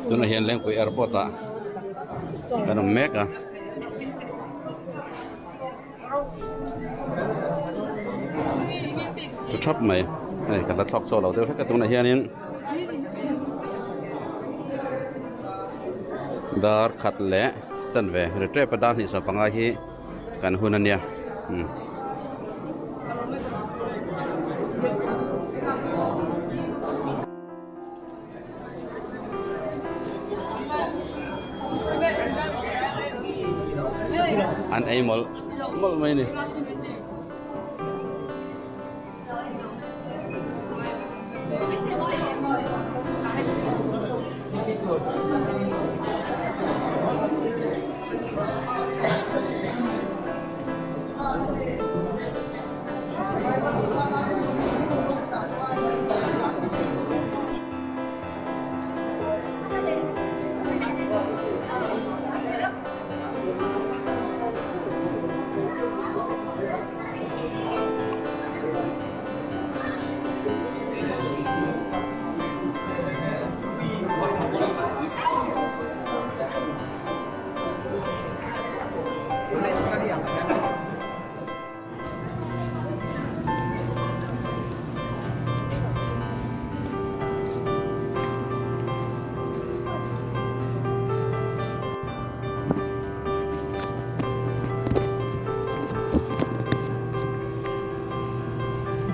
Tunah hian Lengpui airport ah kan awm mek a. Thu thap mai hei kan la thlawk chhuak lo deuh hlek a tunah hianin dar khat leh chanve ri tep a dar hnih sawm panga hi kan hun a nia umm. An ei mawlh mawlh mai a ni.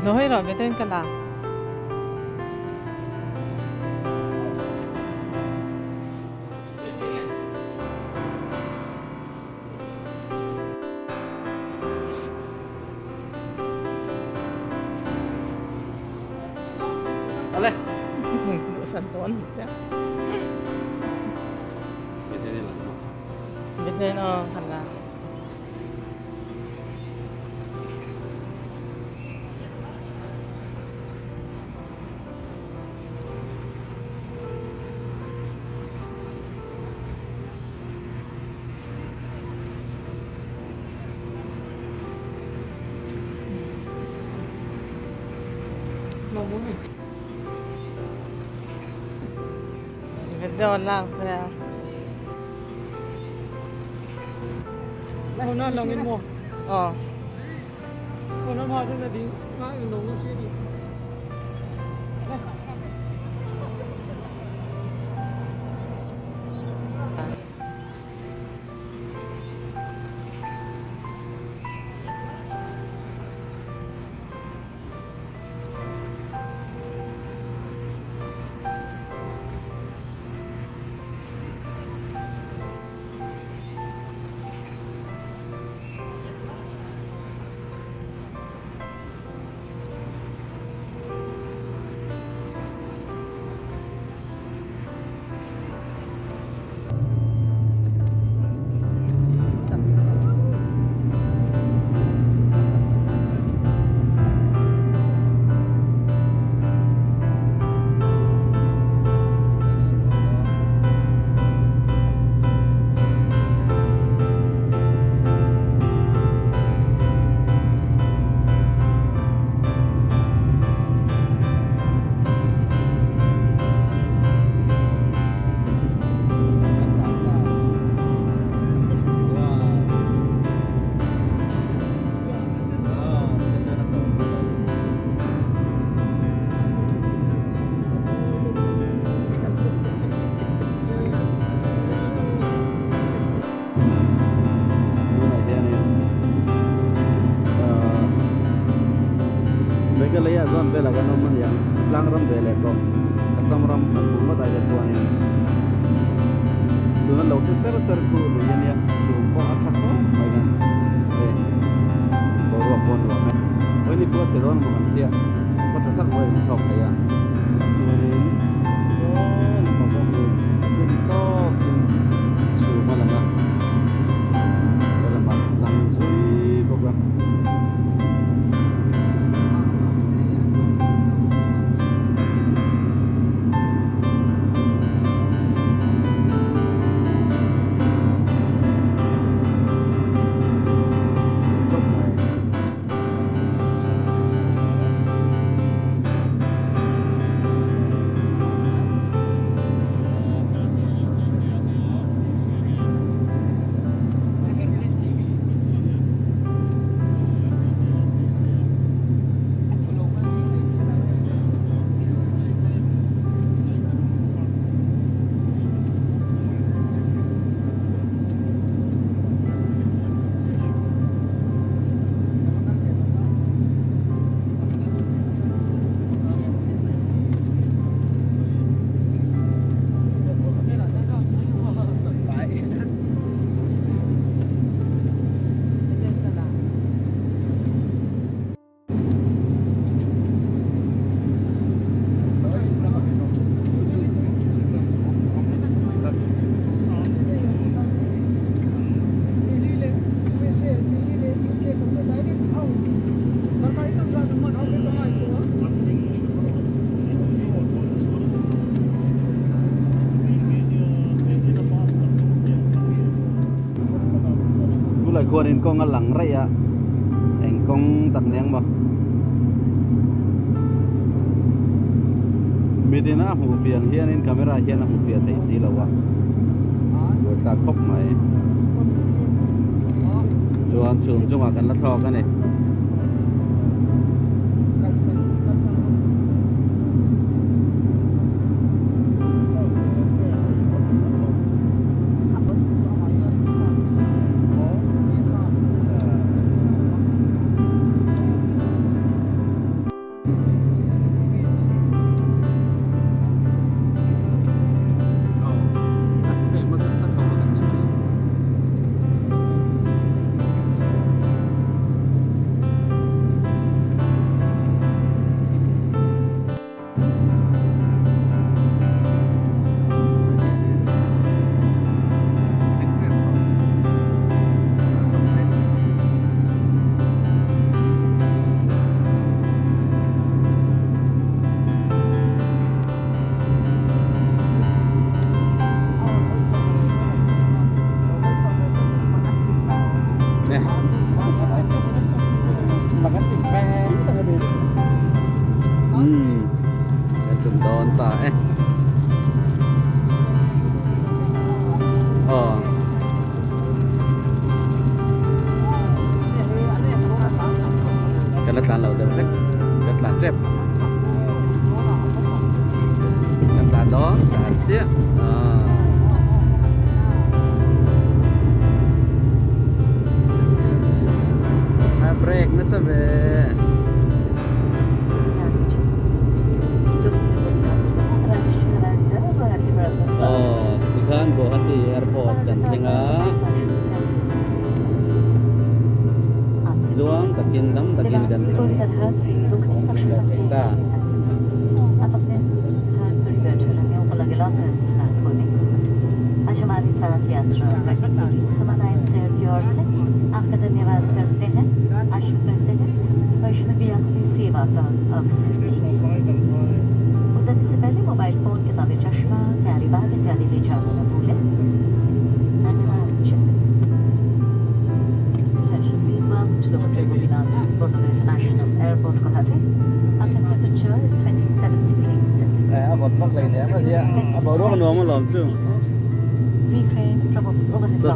Lo hei rawh ve ten ka la. Ale. San dawn che. Beten aw kan la. Ờ. Meghalaya zawn velah kan awm a ni ang tlang ram ve leh tawh Assam ram kan hmuh ngawt ai te chuanin tuna lo te ser ser khu lui a nia chhum pawh a tha khawp mai kan ve boruak pawh a nuam e pawini pawh a chhe dawn maw kan tia khaw tha tak mai a inchhawk thei a chuanin sawn pawh sawn hi a then tawkin chhum a lang a helamah lang zui bawk a. Khuanin kawng a lang raih a eng kawng tak niang maw mitin a hmuh fian hianin camera hian a hmu fiah theih si lo a buaithlak khawp mai chuan chhum chungah kan la thlawk a ni.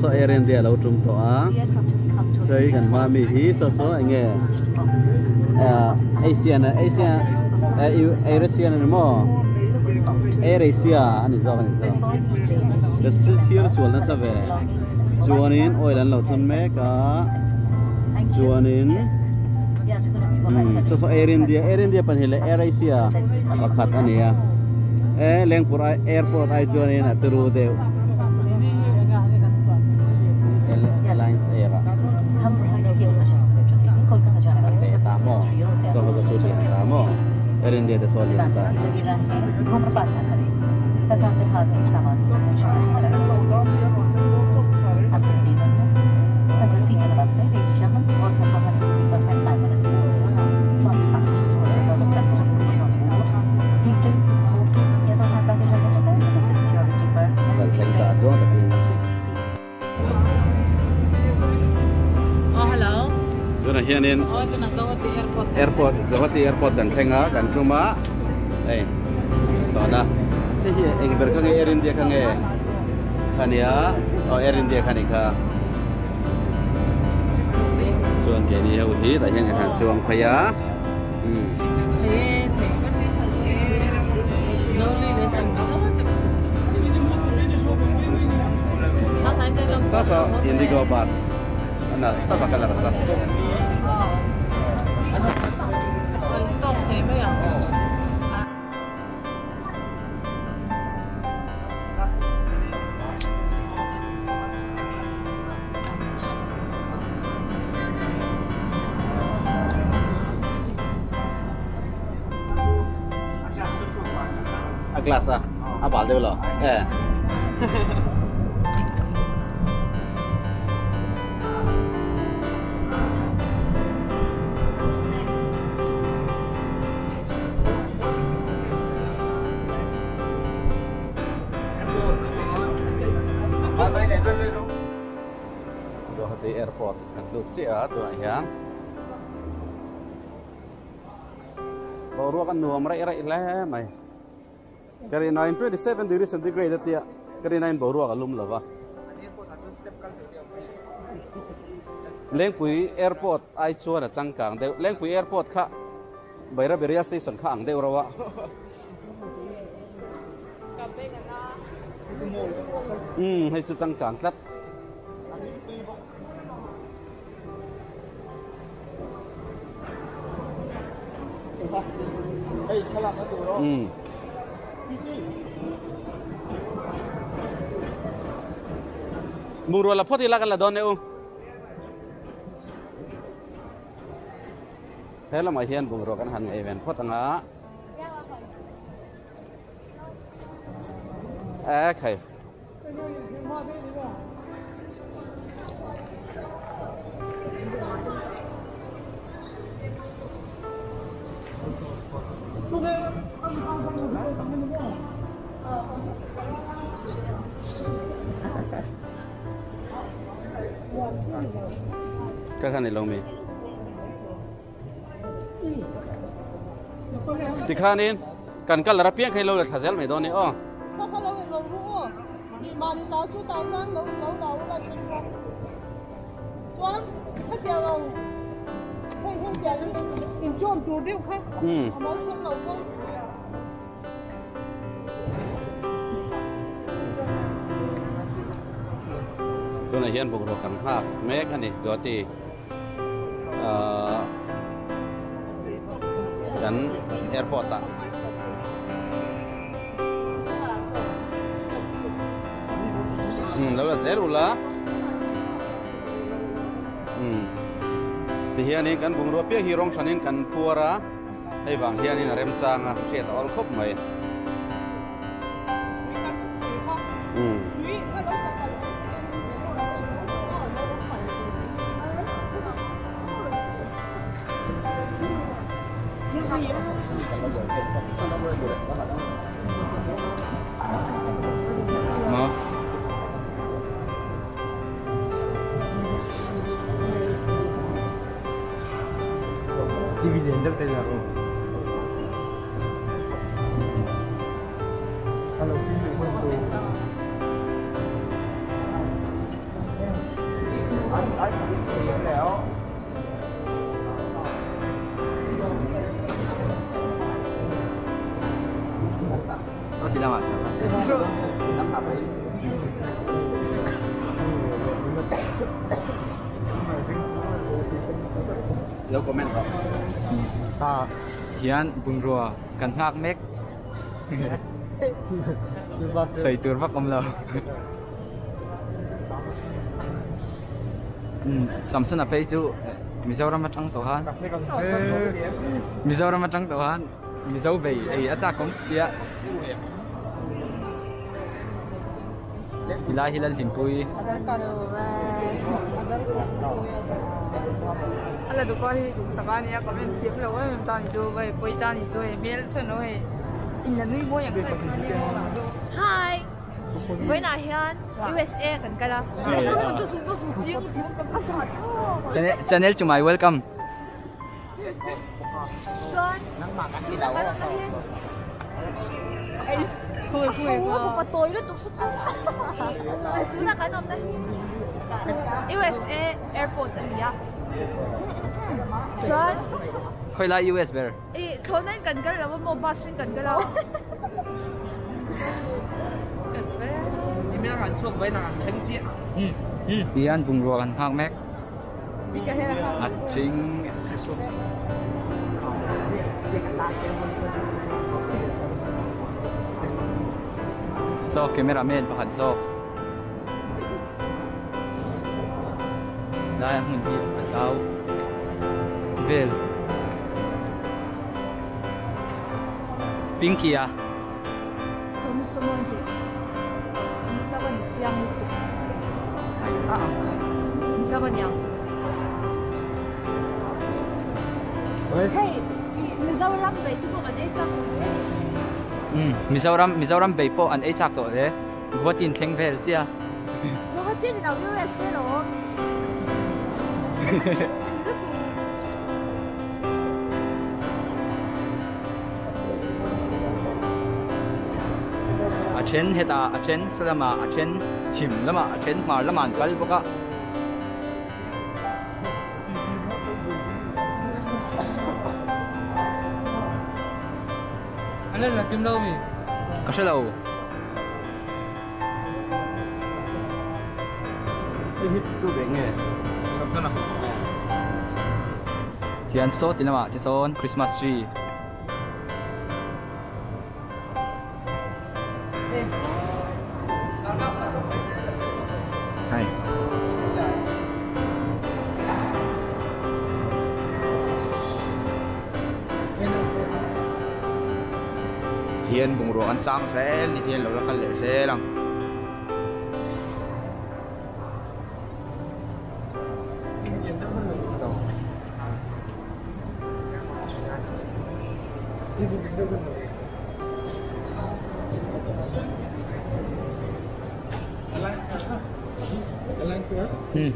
So Air India lo tum to a sei kan ma mi hi so so enge Asian Asian Air Asian ni mo Air Asia ani zo ani zo the sir sual na sa ve chuanin oil an lo thun mek a chuanin so so Air India pan hi le Air Asia pakhat ania e Lengpur airport ai chuanin a turu deuh Air India te so lian ta hianin airport Guwahati airport kan thlenga kan tuma ei sona hi hi eng ber kha nge Air India kha nge khania o Air India khani kha chuan ke ni ho hi ta hian kan chuang phaya sa sa Indigo bus ana ta bakala rasa A glass a bal deuh lo eh Guwahati airport. Airport kan lut chiah a tunah hian boruak a nuam raih raih hle mai. Ka rin aiin 27 degree centigrade a tia ka rin aiin boruak a lum lo va. Lengpui Airport ai chuan a changkang deuh. Lengpui Airport kha Bairabi Rail Station kha ang deuh rauh a. Umm hei chu changkang tlat. Umm. Bungrua la phawt ila kan la dawn e u. He lamah hian bungrua kan han ngaih ven phawt ang a. E khai. Ka khan i lo mi. Tikhanin kan kal lar apiang kha i lo la thla zel mai dawn ni aw. Tunah hian bungraw kan nghak mek a ni Guwahati. Ahh kan airport ah umm lo la zel ula umm ti hianin kan bungrua piang hi rawng hranin kan phuar a hei vang hianin a remchang a hriat a awl khawp mai umm. Lo comment rawh. Ah hian bungrua kan nghak mek. Sawi tur vak awm lo. Samson a phei chu Mizoram atang tawh khan Mizoram atang tawh khan Mizo vei ei a chak awm tia Tilai hi Lalhlimpui Hi Vawiinah hian USA kan kal a Channel to my welcome Chuan Tunah kan awmna hi USA airport a ni a chuan Khawilai US ber? Ih thlawhna in kan kal lo a maw bus in kan kal a. Tihian bungrua kan nghak mek. A thing Saw camera man pakhat zawk lai a hmun hi a zau vel Pinky a. Mizoram Mizoram bei pawh an ei chak tawh hle Guwahati in thleng vel chiah. A then hetah a then saw lamah a then chhim lamah a then hmar lamah an kal bawk a. Ka hre lo. Tihian saw ti lamah te sawn Christmas tree. Hei. Hian bungrua an chang zel ni hian lo la kal leh zel ang. Hmm.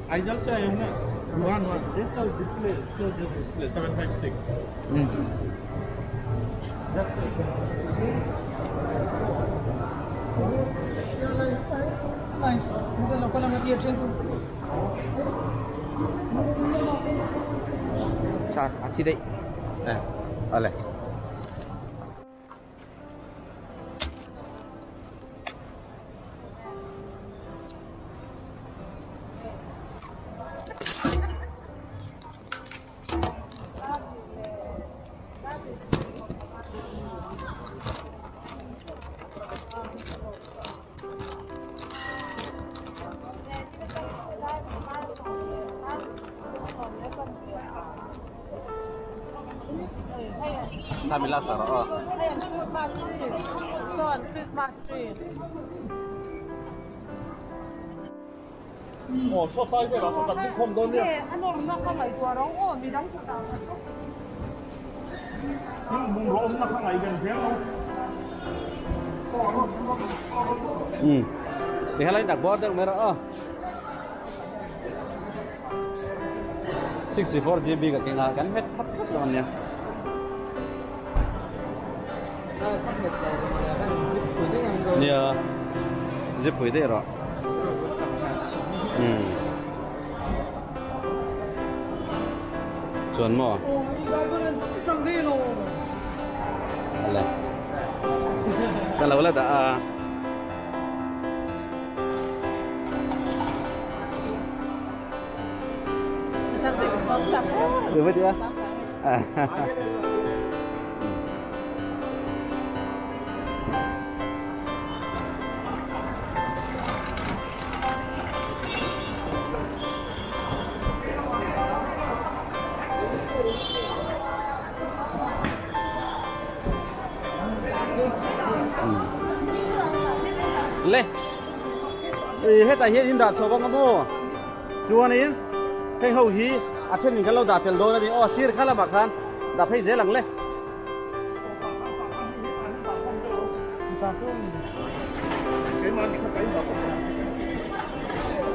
Aizawl se ai na one one just a display so just display 756. Nice. Char a thi daih. Eh, ale. Tamila sara aw. Christmas tree. Son, Christmas tree. Oh, so five la so tam khom don nia. Mung ro om na kha ngai ben phiang lo. Thì hay đặt bó được mấy đó. 64 GB cái cái gắn hết thấp thấp rồi nha. Nia zip pui dei rawh. Chuan maw? Ale. Ka lo la dah a. Được với chưa? Lên hết tại hiện đã cho băng mô chuan in hei ho hi a then in kan lo dah fel dawn ani aw sir kha lamah khan dah phei zel ang le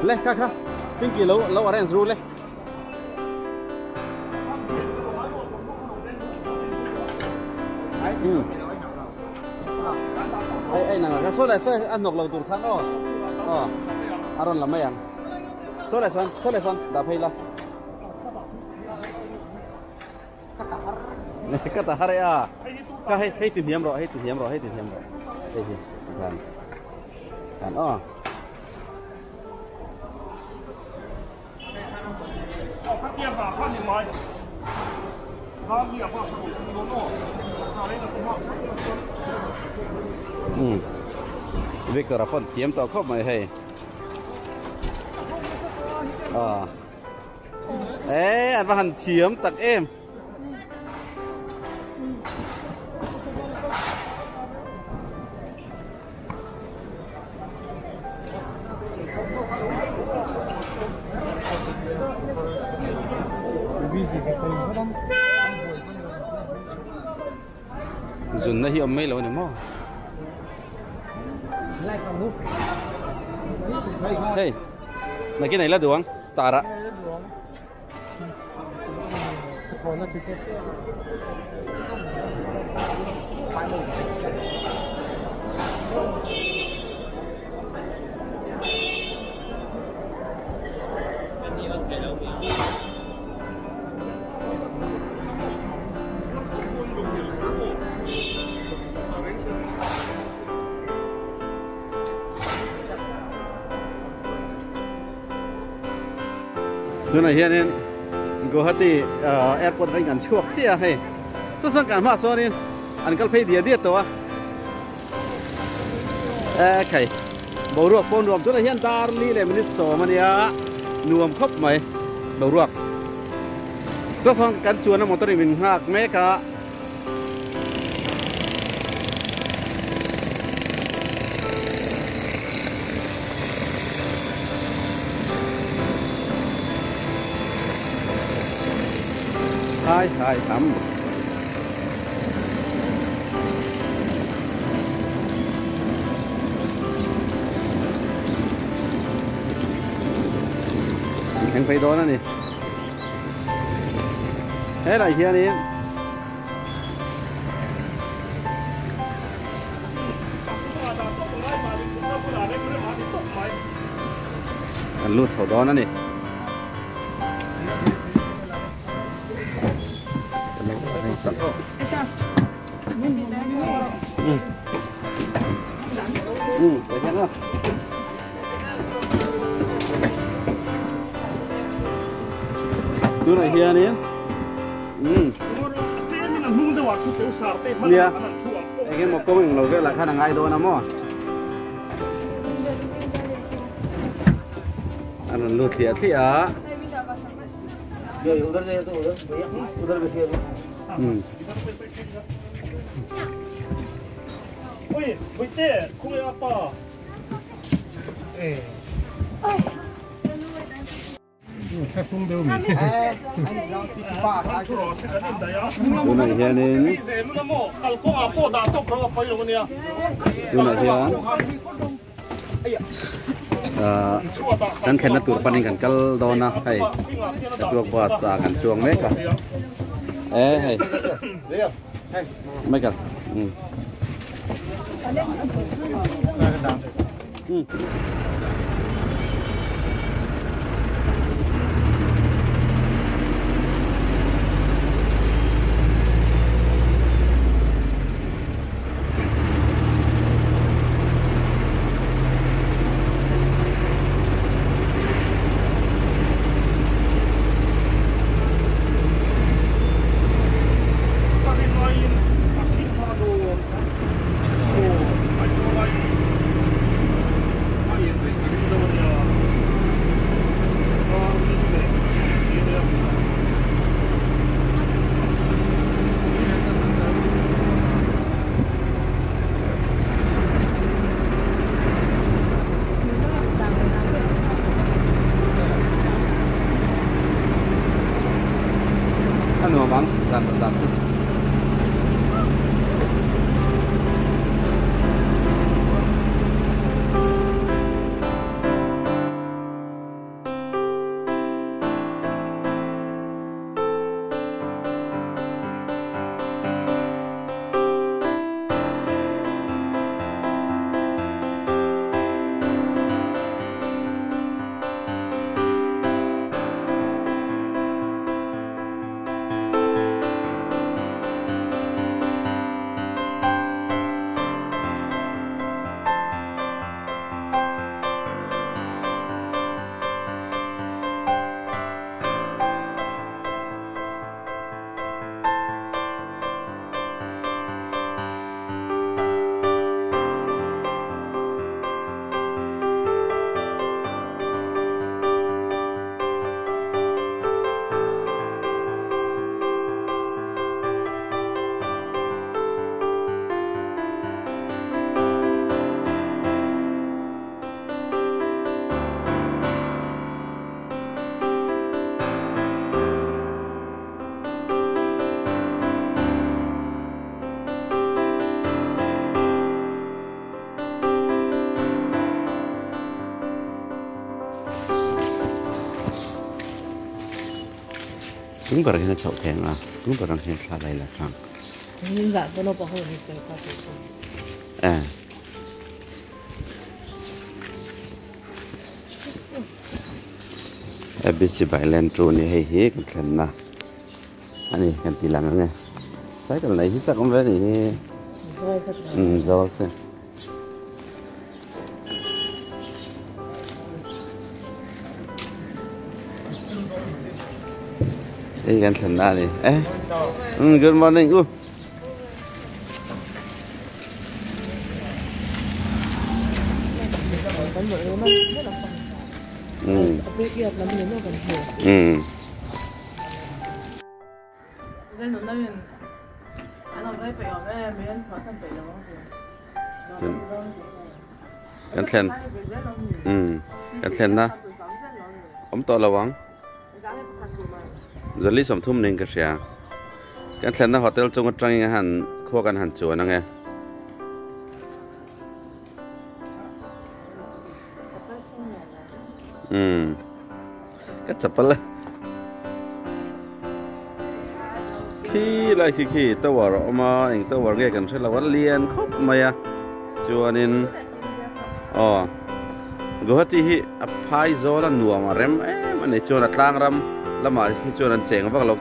le kha kha pinky lo lo arrange ru le ai ai nang kha so lai so an nok lo tur khan aw aw aron lam mai ang so lai son dah phei la cái ta hare à cái hay hay tìm hiểm rồi hay tìm hiểm rồi hay tìm hiểm rồi đây thì làm làm ọ Victor apon tiêm tao khóc mày hay à ê anh vào tiêm tặc em dùn nó hiệu mấy lâu nữa mà hey Nakin ei la duh ang tarah. Tunah hianin Guwahati airport atangin kan chhuak chiah a hei chu chuan kan hmaah sawn an kal phei diah diah tawh a e khai boruak pawh nuam tunah hian dar li leh minute sawm a nia nuam khawp mai boruak chu chuan kan chuanna motor in min nghak mek a. Hai hai ham. Thleng phei dawn a ni. Helai hianin kan lut chho dawn a ni. Tunah hianin nia eng emaw kawng englo velah khan a ngai dawn a maw a rawn lut thliah thliah a. Tunah hianin tunah hian ah kan thlenna tur panin kan kal dawn a hei chatruak bus ah kan chuang mek a e hei Michael um um. A nuam ang zan bazar chu. Chung berah hian a chhoh thei ang a chung berah hian thla la ila tlang. Eh. Abc Bailen chu ni hei hi kan thlenna a ni kan ti lang ang e cycle nei hi chak awm ve a nih hi umm zawl se. Hei kan thlenna a ni e umm good morning u. Kan thlen kan thlen na awm tawh lo ang zali sawmthum nen ka hria kan thlenna hotel chung atangin a han khua kan han chuan ang e. Umm ka chapal a khi lai khi khi tower a awm a eng tower nge kan hre lo a lian khawp mai a chuanin aw Guwahati hi a phai zawl a nuam a rem em a ni chuan a tlang ram lamah hi chuan an cheng vak lo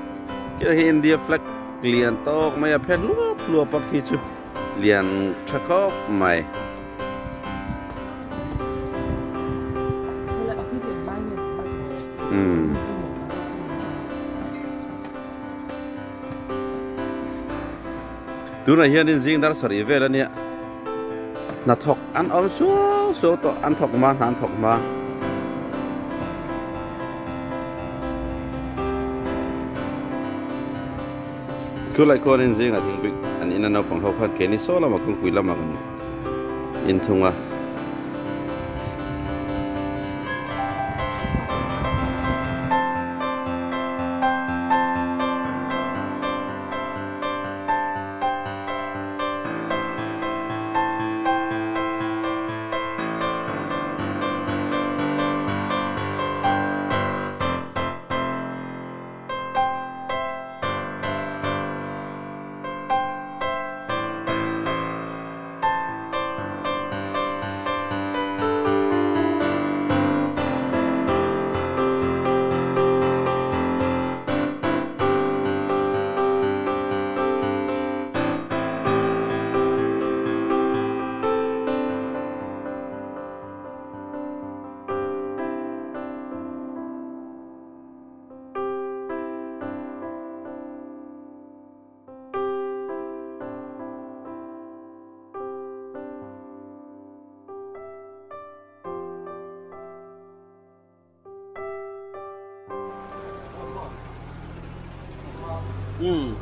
khi hi India flag lian tawk mai a phe hluap hluap a khi chu. Lian tha khawp mai. Umm. Tunah hianin zing dar sarih vel a nia. Hnathawk an awm suau suau tawh an thawk hma hna an thawk hma. Khulai khuanin zingah thingpui an in a naupang ho khan keini saw lamah kawngpui lamah kan in thung a. Umm.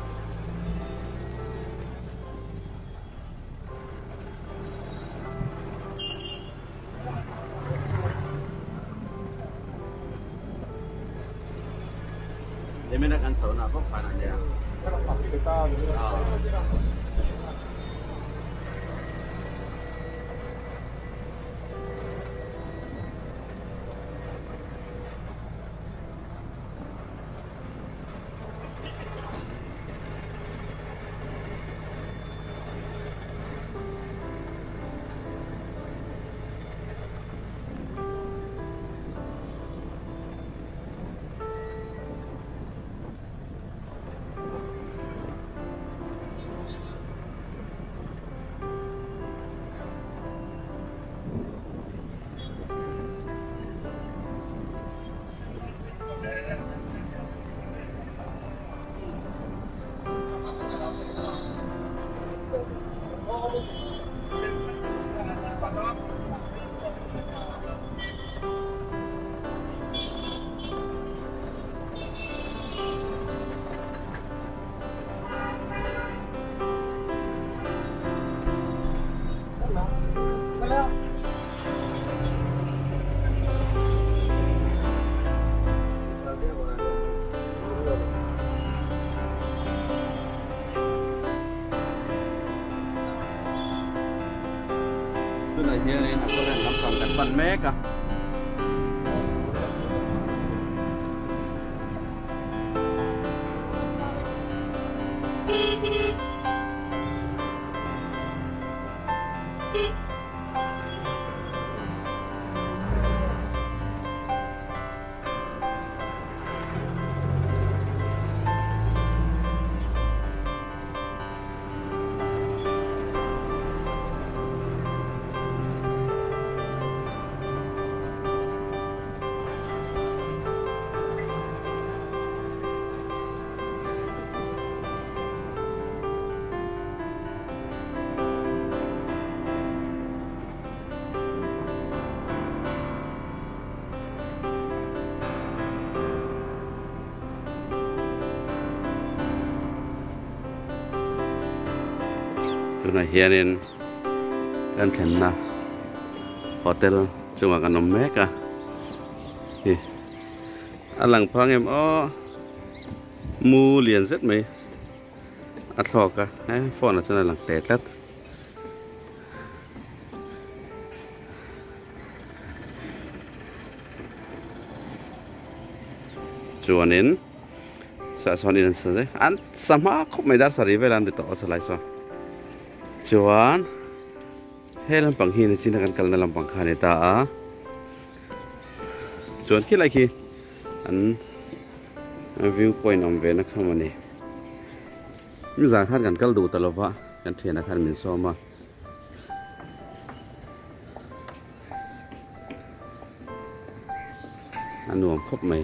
Nimina kan chhohna bawk khan a nia. Tunah hianin a current lampang kan pan mek a. Tunah hianin kan thlenna hotel chungah kan awm mek a hi a lang phang em aw mu lian zet mai a thlawk a he phone ah chuan a lang teh tlat. Chuanin sah sawn in an sa zai an sa hma khawp mai dar sarih velah an ri tawh a salai sawn chuan he lampang hi nachina kan kalna lampang kha a ni ta a chuan khilai khi an view point awm ve na kha maw ni nizan khan kan kal duh ta lova kan thianah khan min sawm a. A nuam khawp mai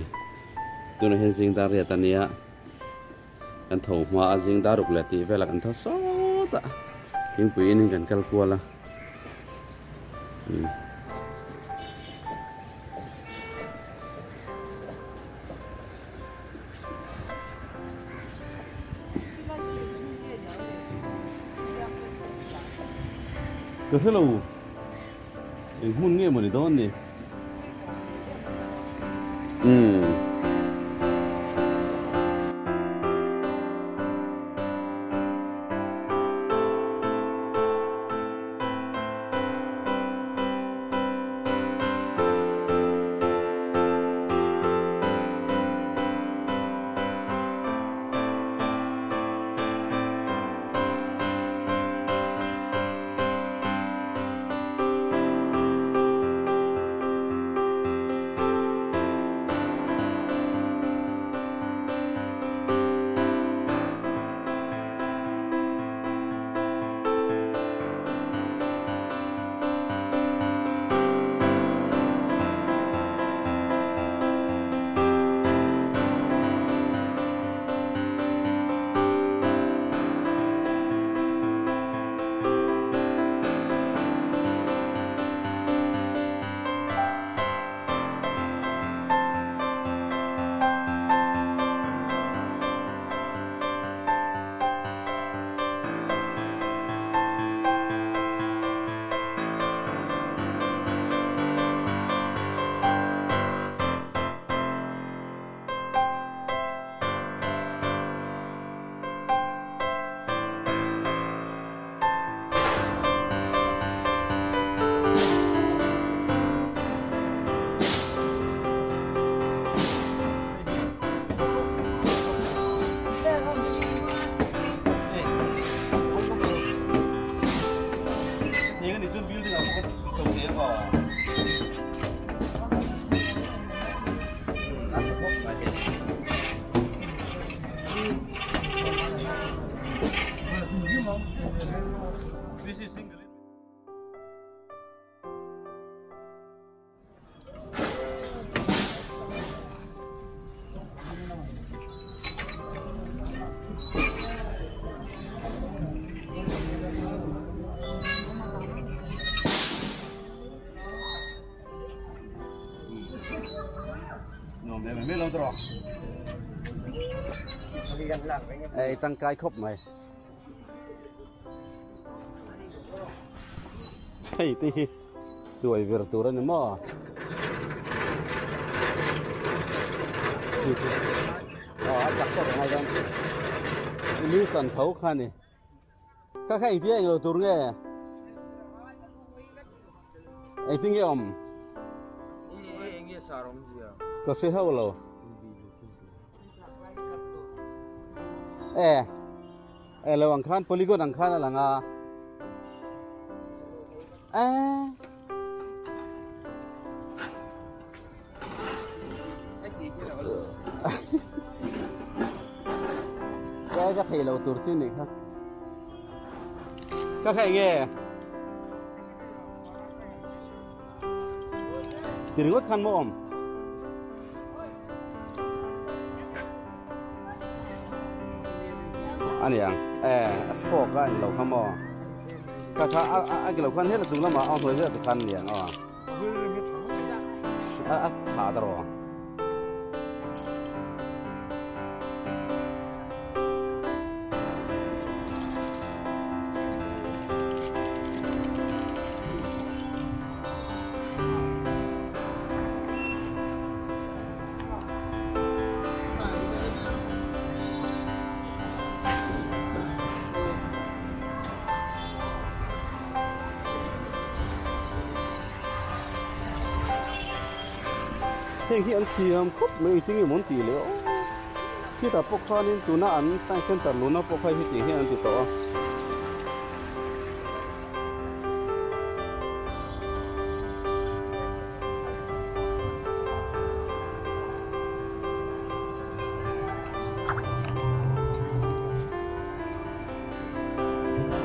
tunah hian zing dar riat a nia kan tho hma a zing dar ruk leh tih velah kan tho sawt a thingpui in kan kal kual a Ka hre lo eng hmun nge mawni dawn ni. Umm. Ei tangkai khawp mai hei te hi tuai vir tur a ni maw a chak tawk ngai dawn illusion tho kha ni kha kha engtia englo tur nge engtin nge awm ka hre ho lo e e lo ang khan polygon ang khan a lang a e Cái cái thầy lâu tur chứ này không? Các thầy nghe. Tiringot khan mo om. Ani ang eh sport ka lo kha mo. Ka kha a a lo khan he la chung lama a hoi te khan niang a. A a cha da ro. Heng hi an thiam khawp mai engtin nge maw an tih leh aw. Khitah pawh khanin tuna an science center luna pawh kha heti hian an ti tawh a.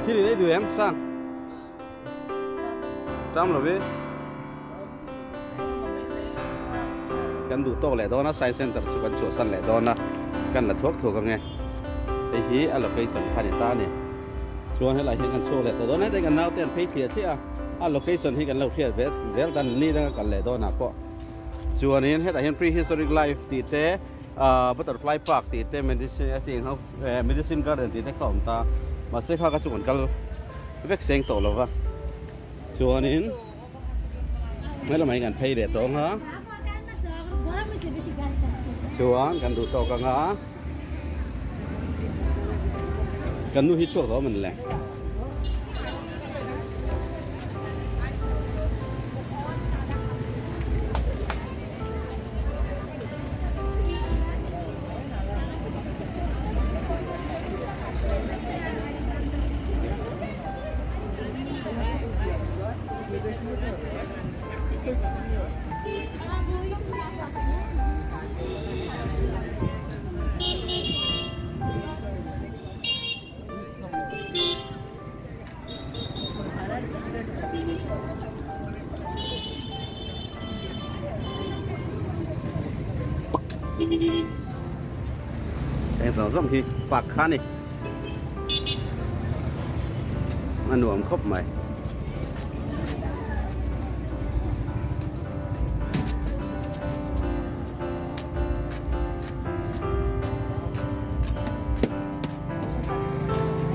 Thil in ei duh em sang? Tam lo ve. Kan duh tawk leh dawn a science center chu kan chhuahsan leh dawn a kan la thuak thuak ange hei hi a location kha ni ta a ni chuan helai hian kan chhuak leh tawh dawn a heta kan naute an phei thliah thliah a a location hi kan lo hriat ve zel dan ni danga kal leh dawnah pawh chuanin hetah hian prehistoric life tih te ah butterfly park tih te medicine a tih ang ho medicine garden tih te kha a awm ta mahse kha kha chu kan kal vek seng tawh lo va chuanin. Helamah hian kan phei leh tawh ang a chuan kan duh tawk ang a kan nu hi chhuak tawh a mawni le. Heng zawng zawng hi park kha a ni a nuam khawp mai.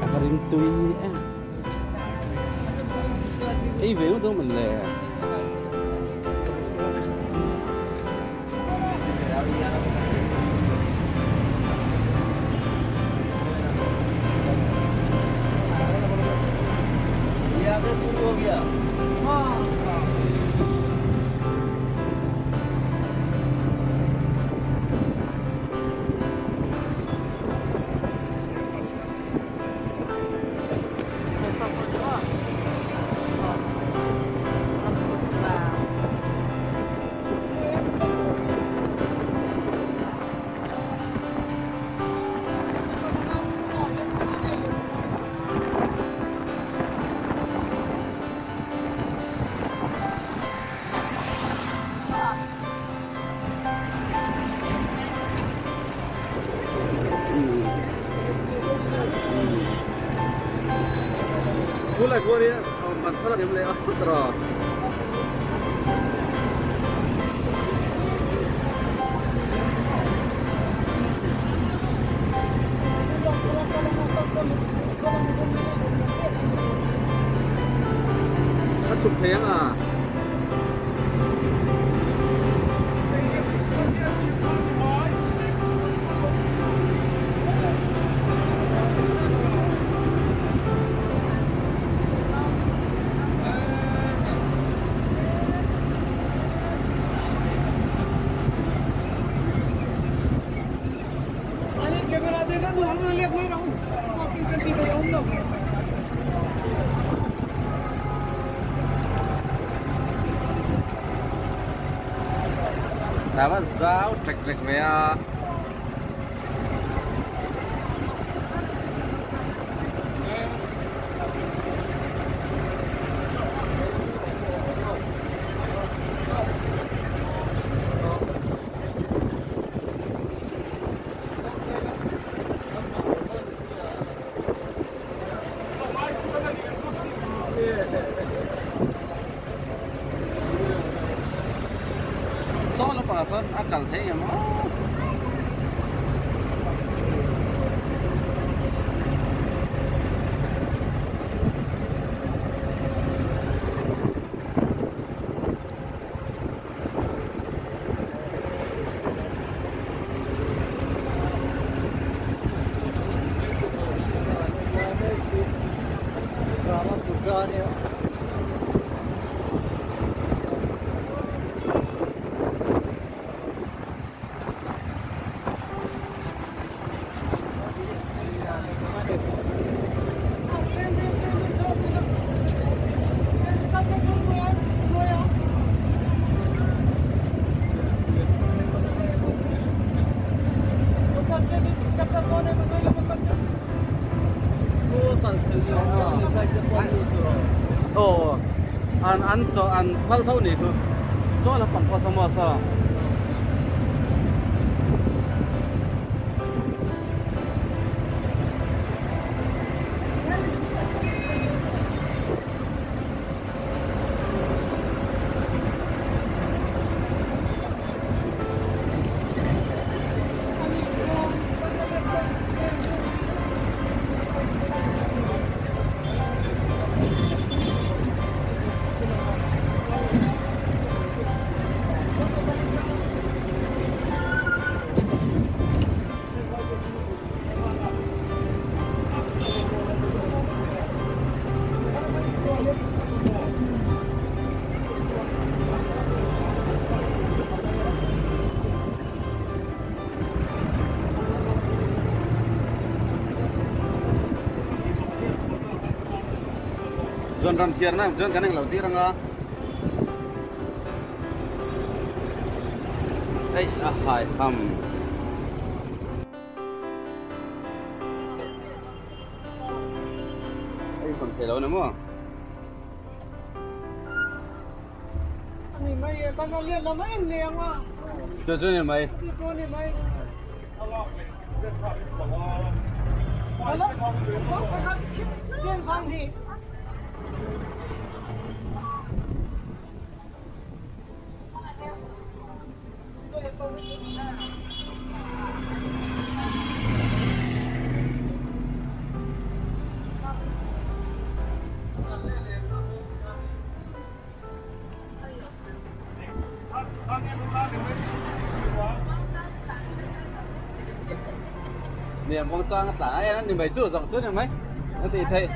A va rim tui em ei ve ngawt dawn le. Khulai khuan hi man phal a ni leh a tawrh a. A chhuk thei ang a. Tah zau ṭek ṭek mai a. Saw lampangah sawn a kal theih em aw. Aw an an chaw an phal tho ni chu saw lampang pawh saw maw saw. Chuan ram thiar na chuan kan englo tir anga ei a hai ham. Ei hawn thei lo na maw. Ani mai e kan lian lam a en leh ang a. Chu chu ni mai. Chu chu ni mai. Nè muang chang a tlan a en a ni mai chu zawng chu ni mai a tih theih.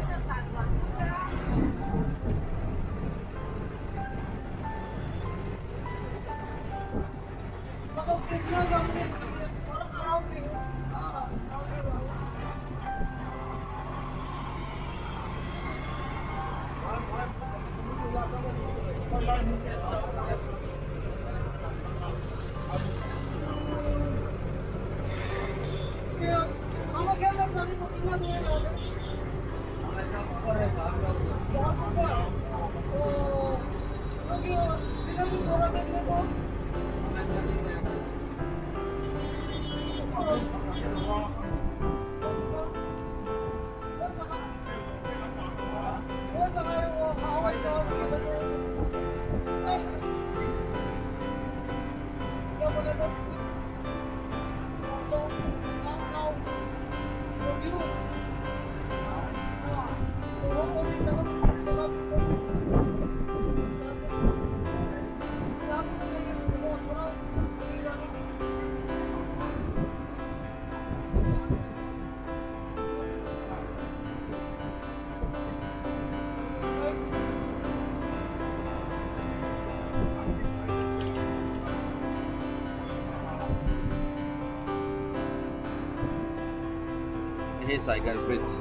Hei Saigal Bridge.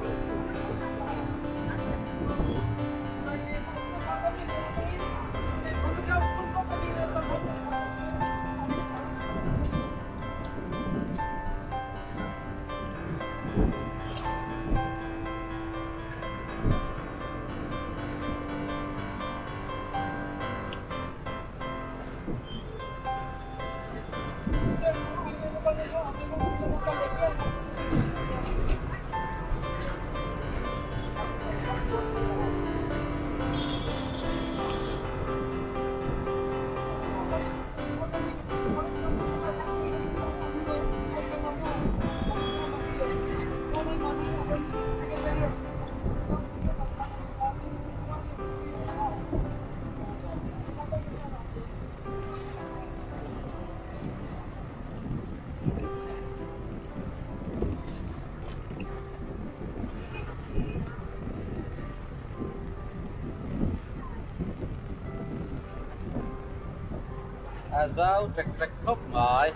A zau trek trek khawp mai.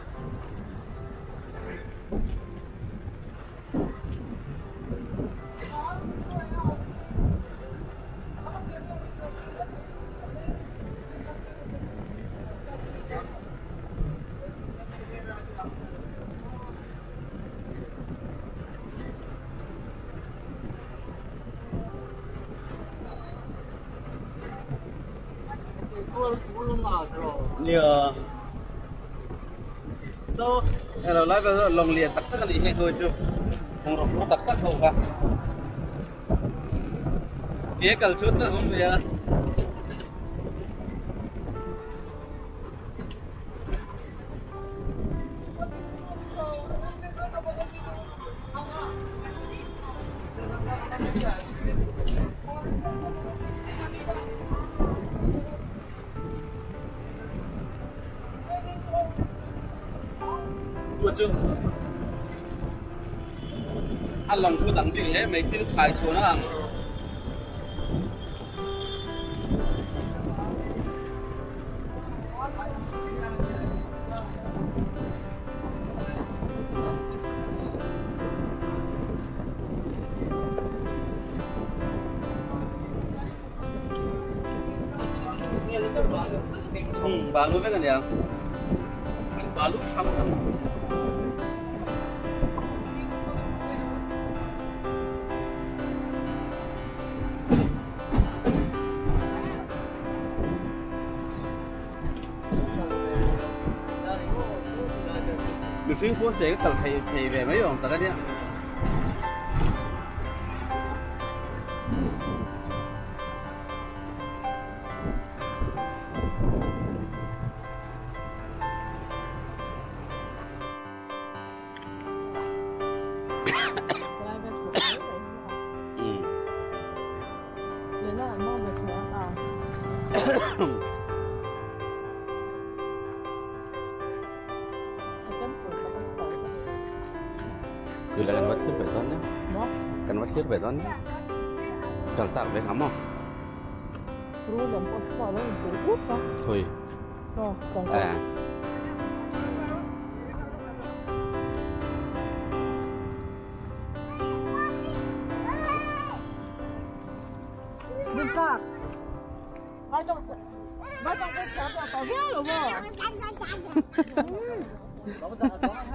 Nia. So, hello lai ba long lian tak tak ani hei hoi chu. Thong rok tak tak ho kha. Ke kal chu cha hom ya. A long khu dang bik hle mai thil khai chhuan a ang. Balu vek ania. Balu tham ang. Mihring pawn che ka kal thei thei ve mai awm tak ania. Cứ là cần bắt xếp về đón nhé, cần bắt xếp về đón nhé, cần tạo về ngắm không? Thôi. À.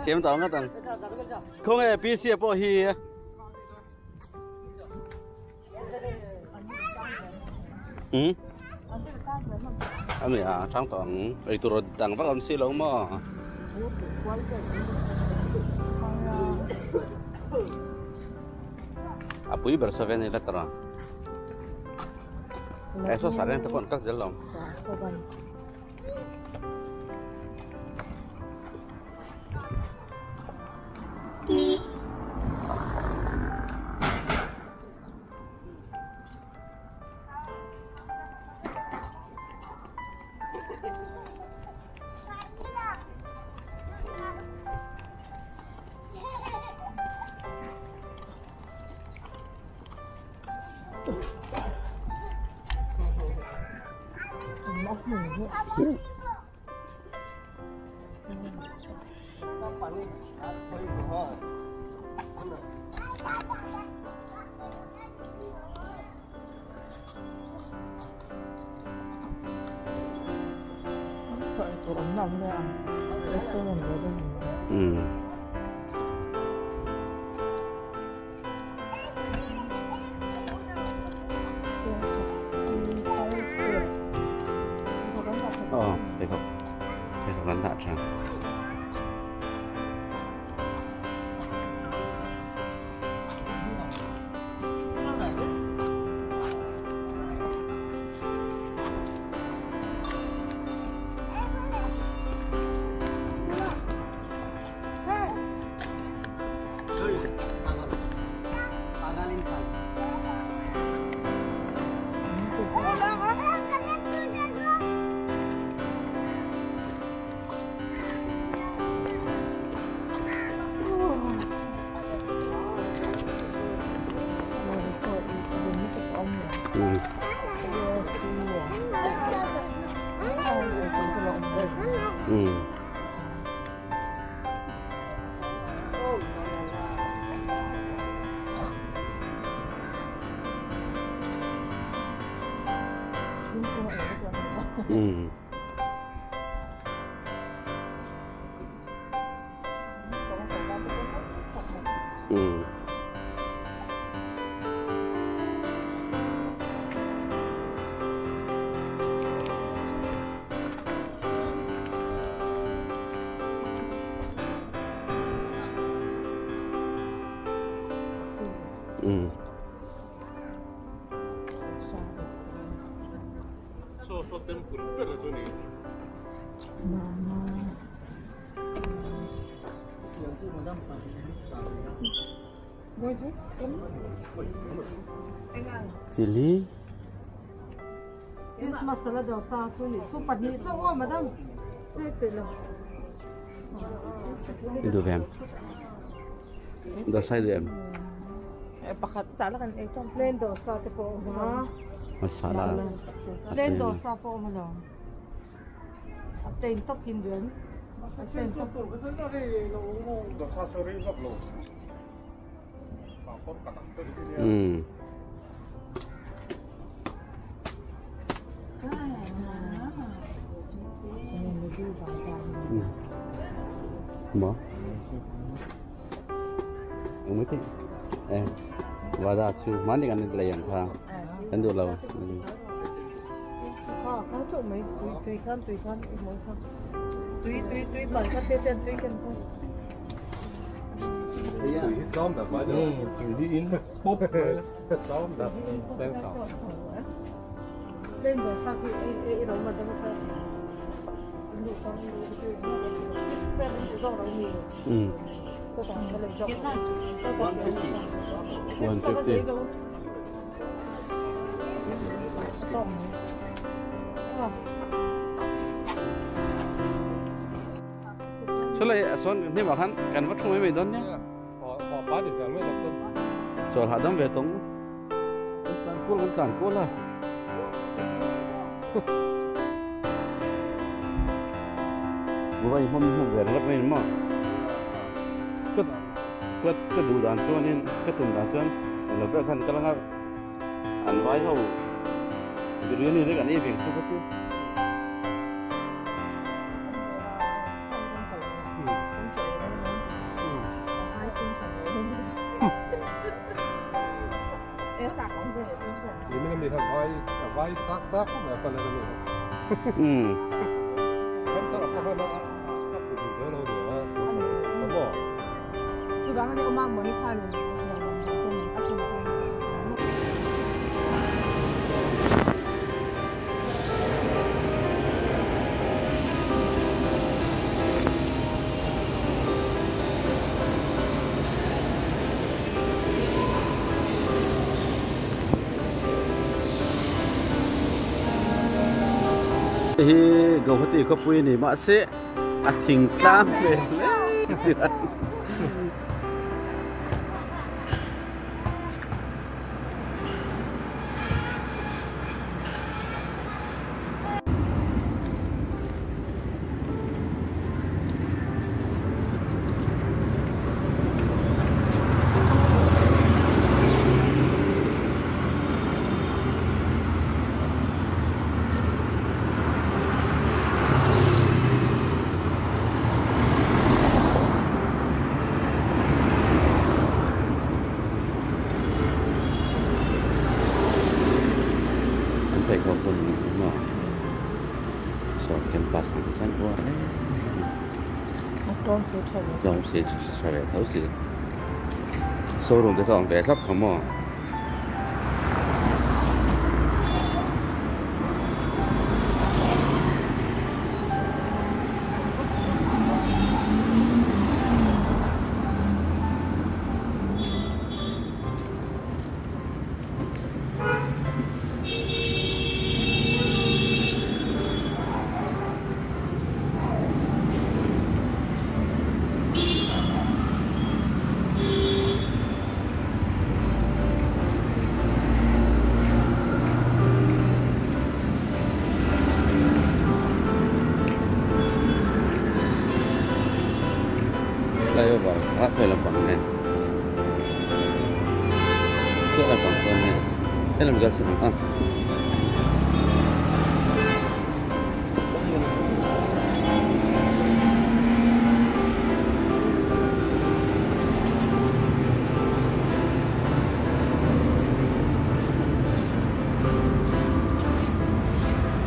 Thiam tawng nga tang. Không e PC pawh hi. Ani a thang tawng ei tur dang vak awm si lo maw. A pui ber saw vel ni la tara. Ai saw sar reng te pawh an kal zel lo. Chili. Cheese masala dosa chu ni chu pahnih chauh aw madam. I duh em? Dosa i duh em? Pakhat chala kan ei chuan plain dosa te pawh a awm a. Masala. Plain dosa pawh a awm alawm. A plain tawp hi duh em? A plain tawp. Dosa chu rei vak lo. Ừ. Mo. Ông ấy em và ra chú món thì ăn lấy ăn thà ăn được lâu. Ờ, có chỗ mấy tùy tùy khăn tùy khăn mỗi khăn tùy tùy tùy bản khăn tên tên tùy khăn thôi. Ừ. 150. Số này số này bảo hắn cần vắt không mấy mấy đơn nhé. Rồi hạ đâm về tống. Cua cũng chẳng cua là. Bữa nay hôm hôm về rất mấy mà. Cái cái cái đủ đàn chuan nên cái từng đàn chuan là việc khăn cái là ăn vái hậu. Biryani đấy cái này việc chút chút. Ừ. Hi Guwahati khawpui ni mahse a thing tlang ve hle chuan thầy có quần mà so campus mà cái qua đông sẽ sẽ thấu sẽ số lượng cái con vẽ lắp không mà đây vào hát về làm bằng này, rất là bằng con này, thế là mình ra xin ăn.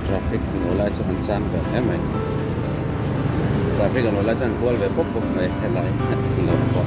Traffic ngồi lại cho anh sang về thế mày. Traffic ngồi lại cho anh qua về bốc bốc này hay lại ngồi qua.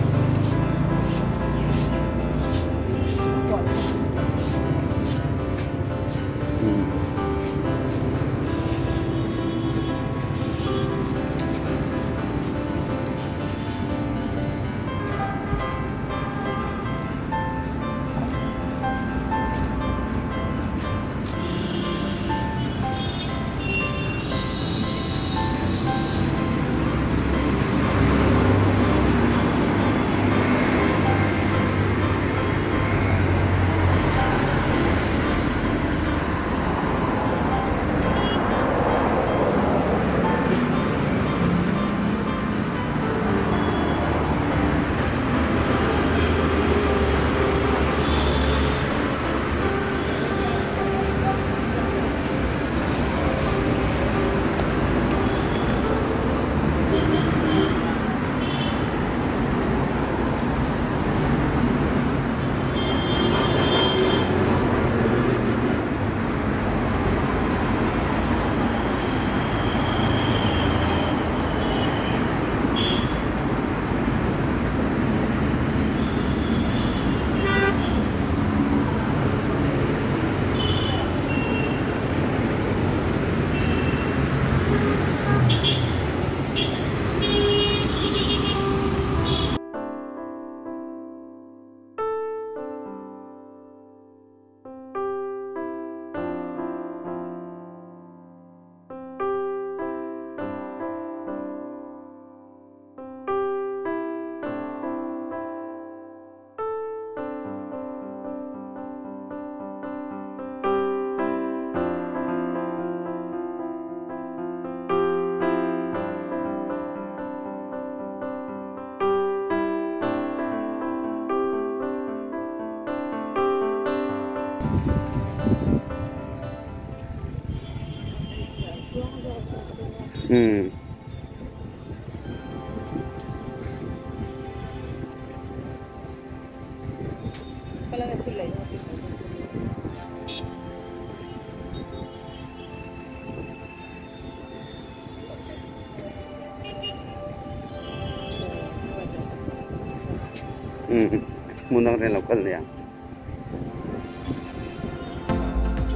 Hmun dang ren lo kal nia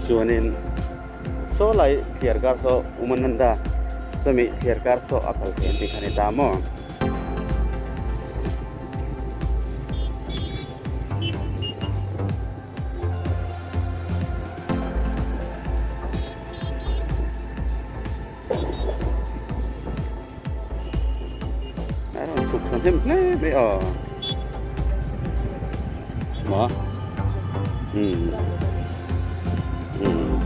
chuanin saw lai thliar kar saw Umananda sawmi thliar kar saw a kal thei an tih kha a ni ta maw. A rawn chhuk thla hnem hle mai a maw umm umm.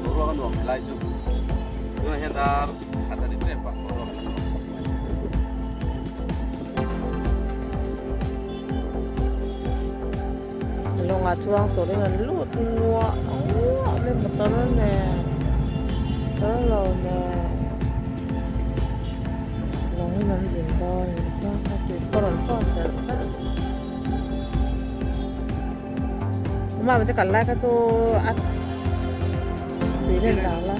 Boruak a nuam helai chu tunah hian dar khat a ni tep a boruak a nuam. Lawngah chuang turin an lut nguah nguah mai motor nen motor lo nen lawngin an din dawn a ni chuan a tui pawh rawn fawm telh telh. Mama te kal lai kha chu a tui len tak la.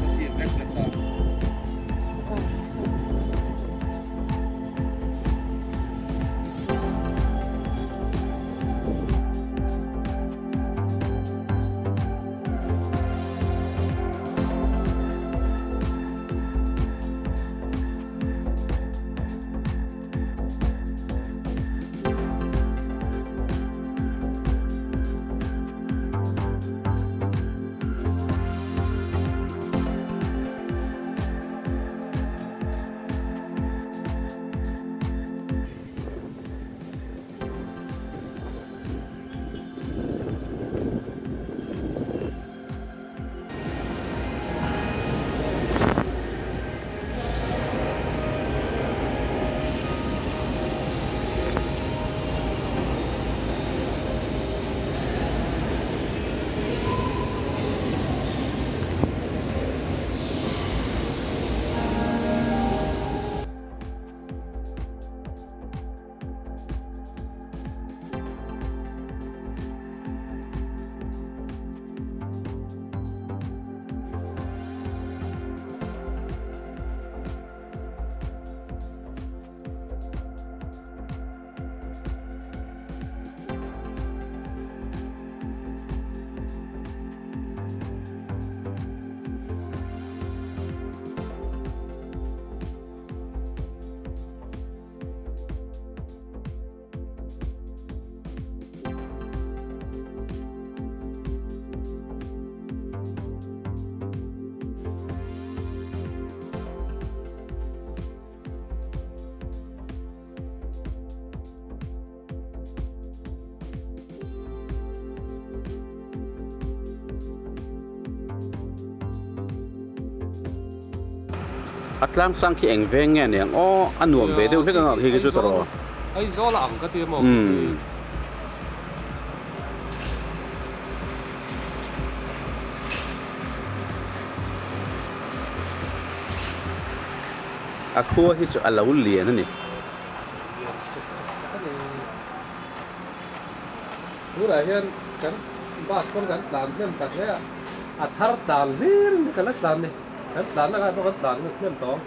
A tlang sang khi eng veng nge aniang aw a nuam ve deuh hlek anga khi khi chu ta rawh. Aizawl a ang ka ti emaw khi. A khua hi chu a lo lian a ni. Lian tuk tuk tak a ni. Tunah hian kan bus pawn kan tlan hnem ta hle a, a thar tlan hlir in ka la tlan ni. Kan tlan na ngai pawh kan tlan hnem tawh.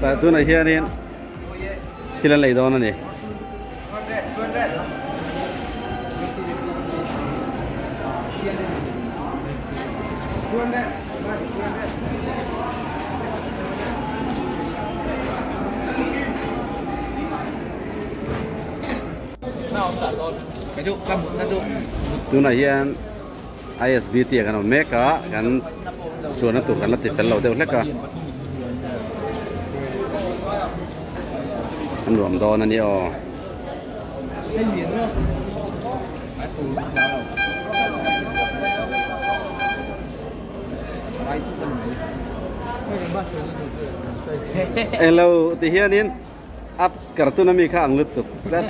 Tah tunah hianin thil an lei dawn a ni. Tunah hian ISBT ah kan awm mek a kan chuanna tur kan la ti fel lo deuh hlek a a nuam dawn a ni aw. Englo ti hianin up cartoon ami kha ang lutuk tlat.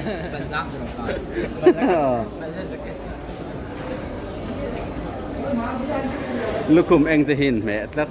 Lukhum eng te hi inhmeh tlat.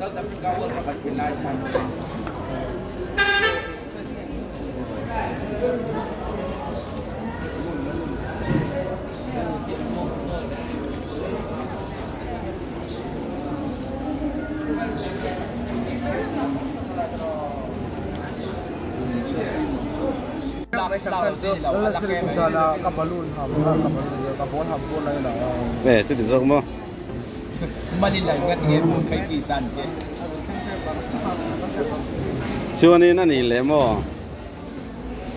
E chuti zawk maw? Chuanin a nih leh maw?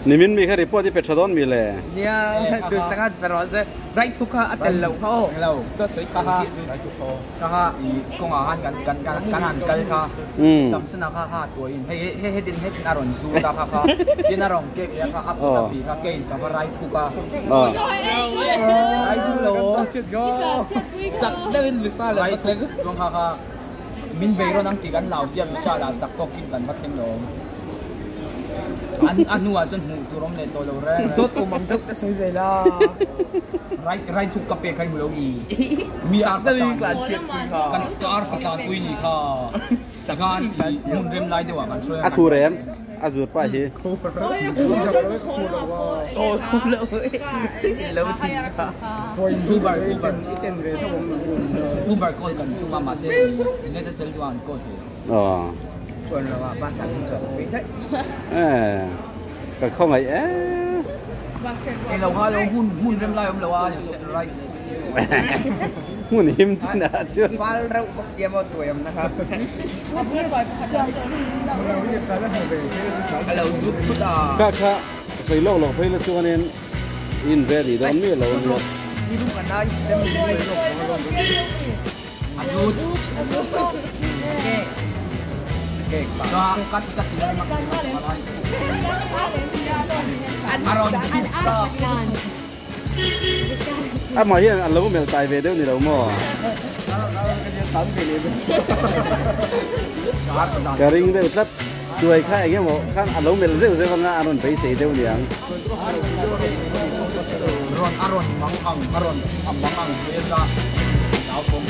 Nimin mi kha report i pe tha dawn mi le? Nia, tu sangat pe rawh se. Right hook kha a tel loh kha aw. Lo, ka sawi kha kha. Kha kha i kawngah khan kan kan kan kan han kal kha. Samsona kha kha tuahin hei hei hetin hetin a rawn zut a kha kha. Tin a rawn kek leh a kha a kut a pi kha kein ka va right hook a. Right hook lo. Chak deuhin Vishal a va thleng. Chuan kha kha Min bei rawn ang tih kan lau sia Vishal ah chak tawkin kan va thleng lo. An a hnuah chuan hmuh tur awm leh tawh lo reng reng. Dawt awm ang deuh te sawi ve la. Right right hook ka pek kha i hmu lo mi. Mi ar patan kan ka ar patan pui ni kha. Chakhan i hmun rem lai deuh ah kan hruai a. A khu rem a zut pah hi. Uber Uber Uber call kan tum a mahse net a chel duh a an call thei lo. Aw. Eh ka khawngaih em. Eng lo kha lo hun hun rem lai awm lo a right. Hmun him chinah chuan. Fal reuh bawk sia maw tuai awmna kha. A lo zut phut a. Kha kha sawi lawk lawk phei la chuanin in ve ni dawn miah lo ania. Amah hian a lo mel tai ve deuh ni lo maw? Ka ring deuh tlat. Tuai kha eng emaw khan a lo mel zeuh zeuh anga a rawn beisei deuh niang. Rawn a rawn mang ang a rawn a mang ang hmel a nau pawm.